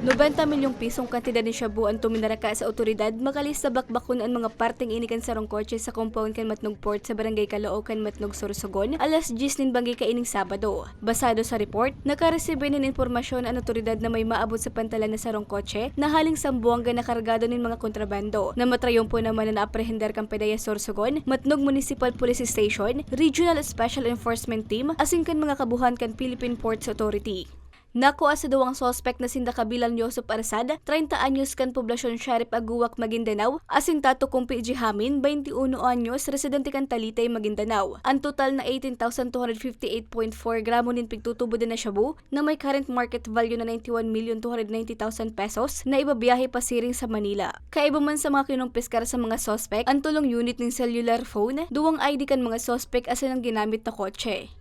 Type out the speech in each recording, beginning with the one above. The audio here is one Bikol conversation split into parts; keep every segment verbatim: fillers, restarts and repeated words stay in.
Nobenta milyong pisong kantidad nin shabu an tuminaraka sa otoridad, makalis na bakbakon an mga parteng ini kan sarong kotse sa compound kan Matnog Port sa Barangay Caloocan, Matnog, Sorsogon, alas diyes nin banggi kaining Sabado. Basado sa report, nakaresibi nin impormasyon an otoridad na may maabot sa pantalan na sarong kotse na haling Zamboanga na kargado nin mga kontrabando, na matrayon po naman na naaprehender kan PDEA Sorsogon, Matnog Municipal Police Station, Regional Special Enforcement Team, asin kan mga kabuhan kan Philippine Ports Authority. Nakua sa duwang suspek na sinda kabilang Joseph Arsad, treinta anyos, kan Poblacion Sheriff Aguac, Maguindanao, asin Tato Kumpi Jihamin, veintiuno anyos, residente kan Talitay, Maguindanao, an total na eighteen thousand two hundred fifty eight point four gramo nin pigtutubodan na shabu na may current market value na ninety one million two hundred ninety thousand pesos na ibabiyahe pasiring sa Manila. Kaiba man sa mga kinumpiskar sa mga suspek, an tolong unit nin cellular phone, duwang I D kan mga suspek asin an ginamit na kotse.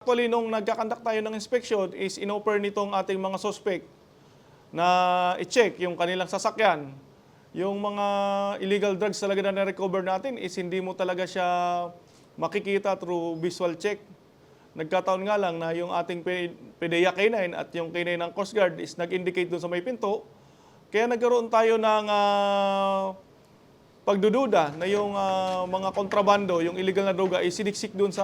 Actually, nung nagkakandak tayo ng inspeksyon, is inoffer nitong ating mga suspect na i-check yung kanilang sasakyan. Yung mga illegal drugs talaga na na-recover natin is hindi mo talaga siya makikita through visual check. Nagkataon nga lang na yung ating P- PDEA K nine at yung K nine ng Coast Guard is nag-indicate dun sa may pinto. Kaya nagkaroon tayo ng ah, pagdududa na yung ah, mga kontrabando, yung illegal na droga, is siniksik dun sa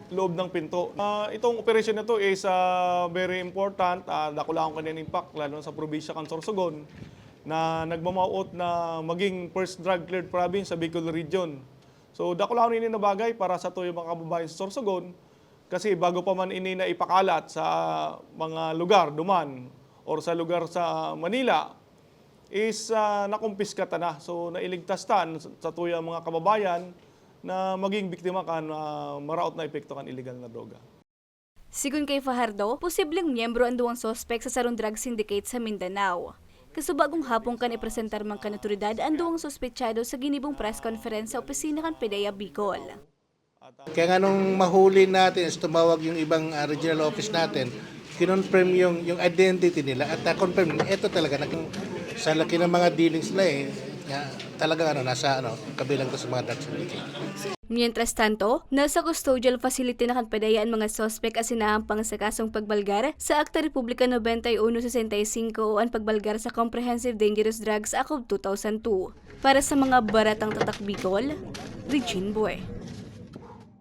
loob ng pinto. Ah, itong operasyon na to is ah, very important. Ah, dakula akong kanyang impact, lalo na sa probinsya kan Sorsogon, na nagmamauot na maging first drug cleared province sa Bicol Region. So, dakula akong ini na bagay para sa tuyong mga kababayan sa Sorsogon. Kasi bago pa man ini na ipakalat sa mga lugar duman or sa lugar sa Manila, is ah, nakumpiska ta na. So, nailigtas ta sa tuyang mga kababayan na maging biktima kan ah, maraot na epekto kan illegal na droga. Sigon kay Fajardo, posibleng miyembro an duwang suspek sa sarong drug syndicate sa Mindanao. Kasubagong hapon kan ipresentar man kan otoridad an duwang suspetsado sa ginibong press conference sa opisina kan PDEA Bicol. Kaya nga nung mahuli natin is tumawag yung ibang ah, regional office natin, kinonfirm yung, yung identity nila at na-confirm, ito talaga, naging sa laki ng mga dealings nila eh, nga talaga ano, nasa ano, kabilang to sa mga drug syndicate. Mientras tanto, nasa custodial facility na kan PDEA an mga suspek asin naampang sa kasong pagbalgar sa Akta Republika nobenta y uno sesenta y cinco o an pagbalgar sa Comprehensive Dangerous Drugs Act of two thousand two. Para sa mga baratang tatak Bicol, Regine Boy.